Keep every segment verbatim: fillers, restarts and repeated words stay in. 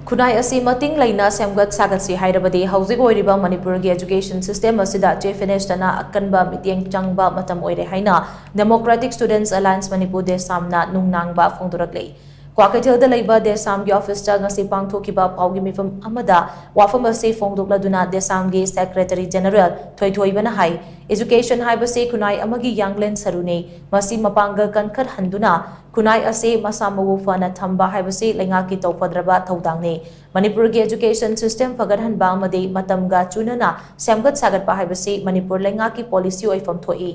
ꯈꯨꯟꯅꯥꯏ ꯑꯁꯤ ꯃꯇꯤꯡ ꯂꯩꯅ ꯁꯦꯝꯒꯠ ꯁꯥꯒꯠꯁꯤ ꯍꯥꯏꯔꯕꯗꯤ ꯍꯧꯖꯤꯛ ꯑꯣꯏꯔꯤꯕ ꯃꯅꯤꯄꯨꯔꯒꯤ education system ꯑꯁꯤꯗ chief minister ꯅ ꯑꯀꯟꯕ ꯃꯤꯠꯌꯦꯡ ꯆꯪꯕ ꯃꯇꯝ ꯑꯣꯏꯔꯦ ꯍꯥꯏꯅ Democratic Students Alliance ꯃꯅꯤꯄꯨꯔ ꯗꯦꯁꯥꯝꯅ ꯅꯨꯡꯅꯥꯡꯕ ꯐꯣꯡꯗꯣꯔꯛꯂꯤ꯫ ꯀ꯭ꯋꯥꯀꯩꯊꯦꯜꯗ ꯂꯩꯕ ꯗꯦꯁꯥꯝꯒꯤ office ꯇ ꯉꯁꯤ ꯄꯥꯡꯊꯣꯛꯈꯤꯕ ꯄꯥꯎꯒꯤ ꯃꯤꯐꯝ ꯑꯃꯗ ꯋꯥꯐꯝ ꯑꯁꯤ ꯐꯣꯡꯗꯣꯛꯂꯗꯨꯅ ꯗꯦꯁꯥꯝꯒꯤ Secretary General ꯊꯣꯏꯊꯣꯏꯕꯅ ꯍꯥꯏ, education ꯍꯥꯏꯕꯁꯤ ꯈꯨꯟꯅꯥꯏ ꯑꯃꯒꯤ ꯌꯥꯡꯂꯦꯟ ꯁꯔꯨꯅꯤ꯫ ꯃꯁꯤ ꯃꯄꯥꯡꯒꯜ ꯀꯟꯈꯠꯍꯟꯗꯨꯅ ꯈꯨꯟꯅꯥꯏ ꯑꯁꯤ ꯃꯁꯥ ꯃꯎ ꯐꯅ ꯊꯝꯕ ꯍꯥꯏꯕꯁꯤ ꯂꯩꯉꯥꯛꯀꯤ ꯇꯧꯐꯗ꯭ꯔꯕ ꯊꯧꯗꯥꯡꯅꯤ꯫ ꯃꯅꯤꯄꯨꯔꯒꯤ education system ꯐꯒꯠꯍꯟꯕ ꯑꯃꯗꯤ ꯃꯇꯝꯒ ꯆꯨꯅꯅ ꯁꯦꯝꯒꯠ ꯁꯥꯒꯠꯄ ꯍꯥꯏꯕꯁꯤ ꯃꯅꯤꯄꯨꯔ ꯂꯩꯉꯥꯛꯀꯤ policy ꯑꯣꯏꯐꯝ ꯊꯣꯛꯏ꯫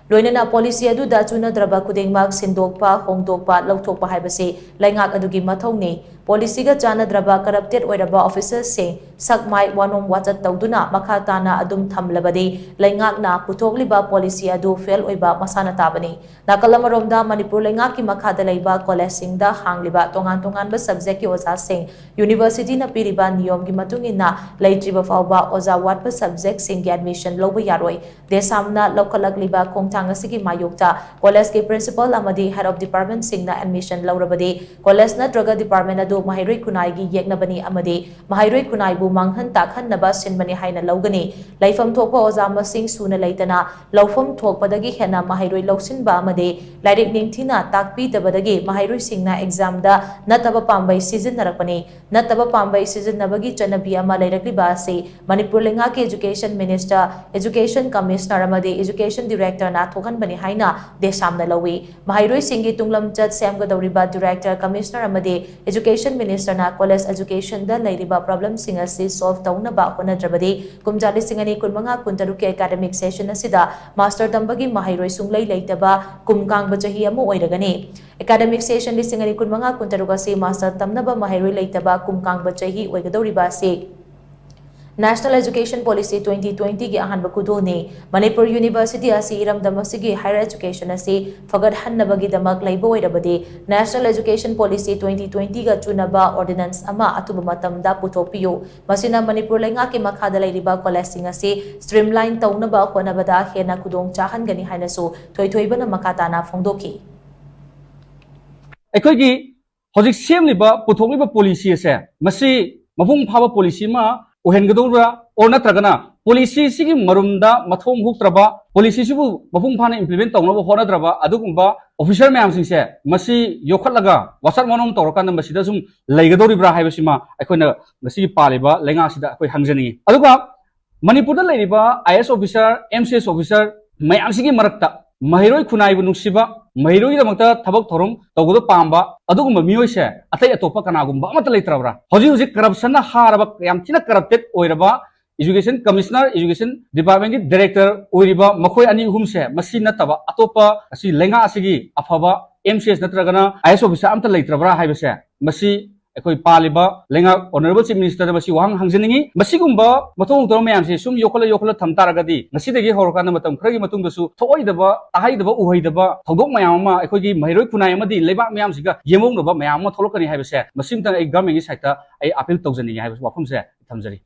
ꯂꯣꯏꯅꯅ policy ꯑꯗꯨꯗ ꯆꯨꯅꯗ꯭ꯔꯕ ꯈꯨꯗꯤꯡꯃꯛ ꯁꯤꯟꯗꯣꯛꯄ, ꯍꯣꯡꯗꯣꯛꯄ, ꯂꯧꯊꯣꯛꯄ ꯍꯥꯏꯕꯁꯤ ꯂꯩꯉꯥꯛ ꯑꯗꯨꯒꯤ ꯃꯊꯧꯅꯤ꯫ Policy ꯒ ꯆꯥꯟꯅꯗ꯭ꯔꯕ corrupted ꯑꯣꯏꯔꯕ officer ꯁꯤꯡ ꯁꯛ ꯃꯥꯏ ꯋꯥꯅꯣꯝ ꯋꯥꯆꯠ ꯇꯧꯗꯨꯅ ꯃꯈꯥ ꯇꯥꯅ ꯑꯗꯨꯝ ꯊꯝꯂꯕꯗꯤ ꯂꯩꯉꯥꯛꯅ ꯄꯨꯊꯣꯛꯂꯤꯕ policy ꯑꯗꯨ fail ꯑꯣꯏꯕ ꯃꯁꯥꯅ ꯇꯥꯕꯅꯤ꯫ ꯅꯥꯀꯜ ꯑꯃꯔꯣꯝꯗ ꯃꯅꯤꯄꯨꯔ ꯂꯩꯉꯥꯛꯀꯤ ꯃꯈꯥꯗ ꯂꯩꯕ college ꯁꯤꯡꯗ ꯍꯥꯡꯂꯤꯕ ꯇꯣꯉꯥꯟ ꯇꯣꯉꯥꯟꯕ subject ꯀꯤ ꯑꯣꯖꯥꯁꯤꯡ university ꯅ ꯄꯤꯔꯤꯕ ꯅꯤꯌꯣꯝꯒꯤ ꯃꯇꯨꯡ ꯏꯟꯅ ꯂꯩꯇ꯭ꯔꯤꯕ ꯐꯥꯎꯕ ꯑꯣꯖꯥ ꯋꯥꯠꯄ subject ꯁꯤꯡꯒꯤ admission ꯂꯧꯕ ꯌꯥꯔꯣꯏ꯫ ꯗꯦꯁꯥꯝꯅ ꯂꯧꯈꯠꯂꯛꯂꯤꯕ ꯈꯣꯡꯊꯥꯡ ꯑꯁꯤꯒꯤ ꯃꯥꯌꯣꯛꯇ college ꯀꯤ principal ꯑꯃꯗꯤ head of department ꯁꯤꯡꯅ admission ꯂꯧꯔꯕꯗꯤ college ꯅꯠꯇ꯭ꯔꯒ department ꯑꯗꯨ ꯃꯍꯩꯔꯣꯏ ꯈꯨꯟꯅꯥꯏꯒꯤ ꯌꯦꯛꯅꯕꯅꯤ ꯑꯃꯗꯤ ꯃꯍꯩꯔꯣꯏ ꯈꯨꯟꯅꯥꯏꯕꯨ ꯃꯥꯡꯍꯟ ꯇꯥꯛꯍꯟꯅꯕ ꯁꯤꯟꯕꯅꯤ ꯍꯥꯏꯅ ꯂꯧꯒꯅꯤ꯫ ꯂꯩꯐꯝ ꯊꯣꯛꯄ ꯑꯣꯖꯥ ꯃꯁꯤꯡ ꯁꯨꯅ ꯂꯩꯇꯅ ꯂꯧꯐꯝ ꯊꯣꯛꯄꯗꯒꯤ ꯍꯦꯟꯅ ꯃꯍꯩꯔꯣꯏ ꯂꯧꯁꯤꯟꯕ ꯑꯃꯗꯤ ꯂꯥꯏꯔꯤꯛ ꯅꯤꯡꯊꯤꯅ ꯇꯥꯛꯄꯤꯗꯕꯗꯒꯤ ꯃꯍꯩꯔꯣꯏꯁꯤꯡꯅ exam ꯗ ꯅꯠꯇꯕ ꯄꯥꯝꯕꯩ ꯁꯤꯖꯤꯟꯅꯔꯛꯄꯅꯤ꯫ ꯅꯠꯇꯕ ꯄꯥꯝꯕꯩ ꯁꯤꯖꯤꯟꯅꯕꯒꯤ ꯆꯠꯅꯕꯤ ꯑꯃ ꯂꯩꯔꯛꯂꯤꯕ ꯑꯁꯤ ꯃꯅꯤꯄꯨꯔ ꯂꯩꯉꯥꯛꯀꯤ education minister, education commissioner ꯑꯃꯗꯤ education director ꯅ ꯊꯣꯛꯍꯟꯕꯅꯤ ꯍꯥꯏꯅ ꯗꯦꯁꯥꯝꯅ ꯂꯧꯏ꯫ ꯃꯍꯩꯔꯣꯏꯁꯤꯡꯒꯤ ꯇꯨꯡꯂꯝꯆꯠ ꯁꯦꯝꯒꯗꯧꯔꯤꯕ director, commissioner ꯑꯃꯗꯤ education minister ꯅ college education ꯗ ꯂꯩꯔꯤꯕ problem ꯁꯤꯡ ꯑꯁꯤ solve ꯇꯧꯅꯕ ꯍꯣꯠꯅꯗ꯭ꯔꯕꯗꯤ ꯀꯨꯝꯖꯥ ꯂꯤꯁꯤꯡ ꯑꯅꯤ ꯀꯨꯟꯃꯉꯥ ꯀꯨꯟꯇꯔꯨꯛꯀꯤ academic session ꯑꯁꯤꯗ master ꯇꯝꯕꯒꯤ ꯃꯍꯩꯔꯣꯏ ꯁꯨꯡꯂꯩ ꯂꯩꯇꯕ ꯀꯨꯝ ꯀꯥꯡꯕ ꯆꯍꯤ ꯑꯃ ꯑꯣꯏꯔꯒꯅꯤ꯫ Academic session ꯂꯤꯁꯤꯡ ꯑꯅꯤ ꯀꯨꯟꯃꯉꯥ ꯀꯨꯟꯇꯔꯨꯛ ꯑꯁꯤ master ꯇꯝꯅꯕ ꯃꯍꯩꯔꯣꯏ ꯂꯩꯇꯕ ꯀꯨꯝ ꯀꯥꯡꯕ ꯆꯍꯤ ꯑꯣꯏꯒꯗꯧꯔꯤꯕ ꯑꯁꯤ National Education Policy twenty twenty ꯒꯤ ꯑꯍꯥꯟꯕ ꯈꯨꯗꯣꯜꯅꯤ꯫ ꯃꯅꯤꯄꯨꯔ University ꯑꯁꯤ ꯏꯔꯝꯗꯝ ꯑꯁꯤꯒꯤ higher education ꯑꯁꯤ ꯐꯒꯠꯍꯟꯅꯕꯒꯤꯗꯃꯛ ꯂꯩꯕ ꯑꯣꯏꯔꯕꯗꯤ National Education Policy twenty twenty ꯒ ꯆꯨꯅꯕ ordinance ꯑꯃ ꯑꯊꯨꯕ ꯃꯇꯝꯗ ꯄꯨꯊꯣꯛꯄꯤꯌꯨ꯫ ꯃꯁꯤꯅ ꯃꯅꯤꯄꯨꯔ ꯂꯩꯉꯥꯛꯀꯤ ꯃꯈꯥꯗ ꯂꯩꯔꯤꯕ college ꯁꯤꯡ ꯑꯁꯤ streamline ꯇꯧꯅꯕ ꯍꯣꯠꯅꯕꯗ ꯍꯦꯟꯅ ꯈꯨꯗꯣꯡ ꯆꯥꯍꯟꯒꯅꯤ ꯍꯥꯏꯅꯁꯨ ꯊꯣꯏꯊꯣꯏꯕꯅ ꯃꯈꯥ ꯇꯥꯅ ꯐꯣꯡꯗꯣꯛꯈꯤ꯫ ꯑꯩꯈꯣꯏꯒꯤ ꯍꯧꯖꯤꯛ ꯁꯦꯝꯂꯤꯕ, ꯄꯨꯊꯣꯛꯂꯤꯕ ꯄꯣꯂꯤꯁꯤ ꯑꯁꯦ, ꯃꯁꯤ ꯃꯄꯨꯡ ꯐꯥꯕ ꯄꯣꯂꯤꯁꯤ ꯑꯃ ꯑꯣꯏꯍꯟꯒꯗꯧꯔꯤꯕ꯭ꯔꯥ, ꯑꯣꯔ ꯅꯠꯇ꯭ꯔꯒꯅ ꯄꯣꯂꯤꯁꯤꯁꯤꯒꯤ ꯃꯔꯨꯝꯗ ꯃꯊꯣꯡ ꯍꯨꯛꯇ꯭ꯔꯕ, ꯄꯣꯂꯤꯁꯤꯁꯤꯕꯨ ꯃꯄꯨꯡ ꯐꯥꯅ ꯏꯝꯄ꯭ꯂꯤꯃꯦꯟ ꯇꯧꯅꯕ ꯍꯣꯠꯅꯗ꯭ꯔꯕ ꯑꯗꯨꯒꯨꯝꯕ ꯑꯣꯐꯤꯁꯔ ꯃꯌꯥꯝꯁꯤꯡꯁꯦ ꯃꯁꯤ ꯌꯣꯛꯈꯠꯂꯒ ꯋꯥꯁꯛ ꯃꯅꯣꯝ ꯇꯧꯔꯀꯥꯟꯗ ꯃꯁꯤꯗ ꯁꯨꯝ ꯂꯩꯒꯗꯧꯔꯤꯕ꯭ꯔꯥ ꯍꯥꯏꯕꯁꯤꯃ ꯑꯩꯈꯣꯏꯅ ꯉꯁꯤꯒꯤ ꯄꯥꯜꯂꯤꯕ ꯂꯩꯉꯥꯛꯁꯤꯗ ꯑꯩꯈꯣꯏ ꯍꯪꯖꯅꯤꯡꯉꯤ꯫ ꯑꯗꯨꯒ ꯃꯅꯤꯄꯨꯔꯗ ꯂꯩꯔꯤꯕ IAS officer, MCS officer ꯃꯌꯥꯝꯁꯤꯒꯤ ꯃꯔꯛꯇ ꯃꯍꯩꯔꯣꯏ ꯈꯨꯟꯅꯥꯏꯕꯨ ꯅꯨꯡꯁꯤꯕ, ꯃꯍꯩꯔꯣꯏꯒꯤꯗꯃꯛꯇ ꯊꯕꯛ ꯊꯧꯔꯝ ꯇꯧꯕꯗ ꯄꯥꯝꯕ ꯑꯗꯨꯒꯨꯝꯕ ꯃꯤꯑꯣꯏꯁꯦ ꯑꯇꯩ ꯑꯇꯣꯞꯄ ꯀꯅꯥꯒꯨꯝꯕ ꯑꯃꯠꯇ ꯂꯩꯇ꯭ꯔꯕ꯭ꯔꯥ? ꯍꯧꯖꯤꯛ ꯍꯧꯖꯤꯛ ꯀꯔꯞꯁꯟꯅ ꯍꯥꯔꯕ, ꯌꯥꯝ ꯊꯤꯅ ꯀꯔꯞꯇꯦꯠ ꯑꯣꯏꯔꯕ education commissioner, education department ꯀꯤ director ꯑꯣꯏꯔꯤꯕ ꯃꯈꯣꯏ ꯑꯅꯤ ꯑꯍꯨꯝꯁꯦ ꯃꯁꯤ ꯅꯠꯇꯕ ꯑꯇꯣꯞꯄ ꯑꯁꯤ ꯂꯩꯉꯥꯛ ꯑꯁꯤꯒꯤ ꯑꯐꯕ MCS ꯅꯠꯇ꯭ꯔꯒꯅ IAS officer ꯑꯝꯇ ꯂꯩꯇ꯭ꯔꯕ꯭ꯔꯥ ꯍꯥꯏꯕꯁꯦ ꯃꯁꯤ ꯑꯩꯈꯣꯏ ꯄꯥꯜꯂꯤꯕ ꯂꯩꯉꯥꯛ honourable chief minister ꯗ ꯃꯁꯤ ꯋꯥꯍꯪ ꯍꯪꯖꯅꯤꯡꯉꯤ꯫ ꯃꯁꯤꯒꯨꯝꯕ ꯃꯊꯧ ꯇꯧꯔꯕ ꯃꯌꯥꯝꯁꯦ ꯁꯨꯝ ꯌꯣꯛꯈꯠꯂ ꯌꯣꯛꯈꯠꯂ ꯊꯝ ꯇꯥꯔꯒꯗꯤ ꯉꯁꯤꯗꯒꯤ ꯍꯧꯔꯀꯥꯟꯗ ꯃꯇꯝ ꯈꯔꯒꯤ ꯃꯇꯨꯡꯗꯁꯨ ꯊꯣꯛꯑꯣꯏꯗꯕ, ꯇꯥꯍꯩꯗꯕ, ꯎꯍꯩꯗꯕ ꯊꯧꯗꯣꯛ ꯃꯌꯥꯝ ꯑꯃ ꯑꯩꯈꯣꯏꯒꯤ ꯃꯍꯩꯔꯣꯏ ꯈꯨꯟꯅꯥꯏ ꯑꯃꯗꯤ ꯂꯩꯕꯥꯛ ꯃꯤꯌꯥꯝꯁꯤꯒ ꯌꯦꯡꯍꯧꯅꯕ ꯃꯌꯥꯝ ꯑꯃ ꯊꯣꯛꯂꯛꯀꯅꯤ ꯍꯥꯏꯕꯁꯦ ꯃꯁꯤꯝꯇꯪ ꯑꯩ government ꯀꯤ side ꯇ ꯑꯩ appeal ꯇꯧꯖꯅꯤꯡꯉꯤ ꯍꯥꯏꯕ ꯋꯥꯐꯝꯁꯦ ꯊꯝꯖꯔꯤ꯫